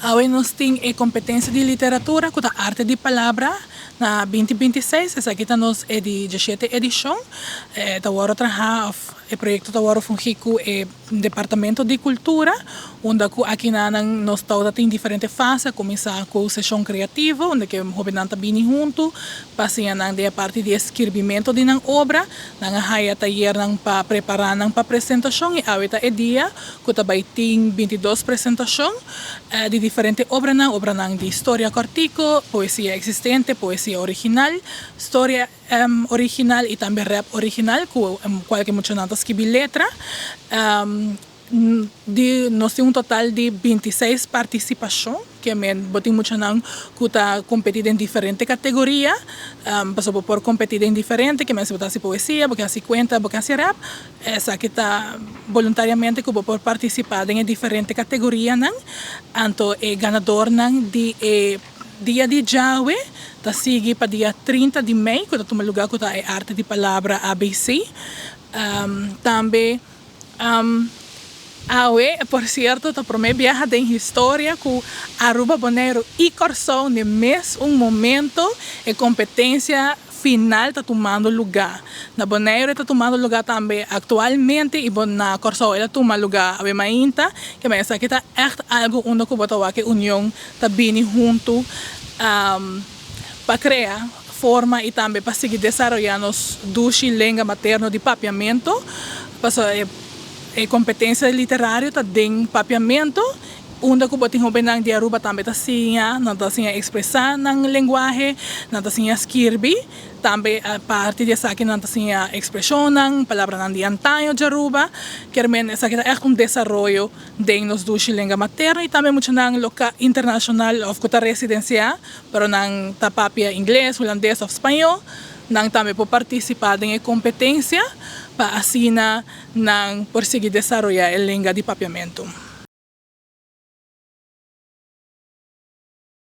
Awe nos tin e kompetensia di literatura ku ta Arte di Palabra na 2026. Esaki ta nos e di 17 edishon. Ta wòrdu trahá òf e proyekto ta wòrdu fungí ku e Departamento di Kultura, unda ku akinanan nos ta tin diferente fase. A kuminsá ku seshon kreativo, unda ku e hóbennan ta bini huntu pa siña nan den e parti di e skirbimentu di nan obra. Nan a haya tayernan pa prepará nan pa presentashon i awe ta e dia ku ta bai tin 22 presentashon di diferente obranan, obranan di storia kòrtiku, poesia eksistente, poesia original, storia original i tambe rap original ku kualke muchanan ta skibi letra. Di nos tin un total di 26 partisipashon, ke men bo tin muchanan ku ta kompetí den diferente kategoria, pasobra bo por kompetí den diferente, ke men si bo ta hasi poesia, bo ke hasi kuenta, bo ke hasi rap, esaki ta boluntariamente ku bo por partisipá den e diferente kategorianan. Anto e ganadornan di e dia di djawe ta sigui pa dia 30 di mei, ku ta tuma lugá ku ta e Arte di Palabra ABC. Tambe awe, por sierto, ta promé biaha den historia ku Aruba, Boneiru i Kòrsou den mes un momento e kompetensia final ta tumando lugá. Na Boneiru ta tumando lugá tambe aktualmente i na Kòrsou el a tuma lugá awe mainta. Ke men esaki ta ègt algu unda ku bo ta wak e union ta bini huntu pa krea forma i tambe pa sigui desaroyá nos dushi lenga materno di papiamentu, pasobra e kompetensia literario ta den papiamentu, unda ku bo tin hóbennan di Aruba tambe ta siña, nan ta siña ekspresá nan lenguahe, nan ta siña skirbi, tambe aparte di esaki nan ta siña ekspreshonnan, palabranan di antaño di Aruba. Kier men esaki ta ègt un desaroyo den nos dushi lenga materno i tambe muchanan loka internashonal òf ku ta residensiá pero nan ta papia ingles, hulandes òf spañó, nan tambe por partisipá den e kompetensia pa asina nan por sigui desaroyá e lenga di papiamentu.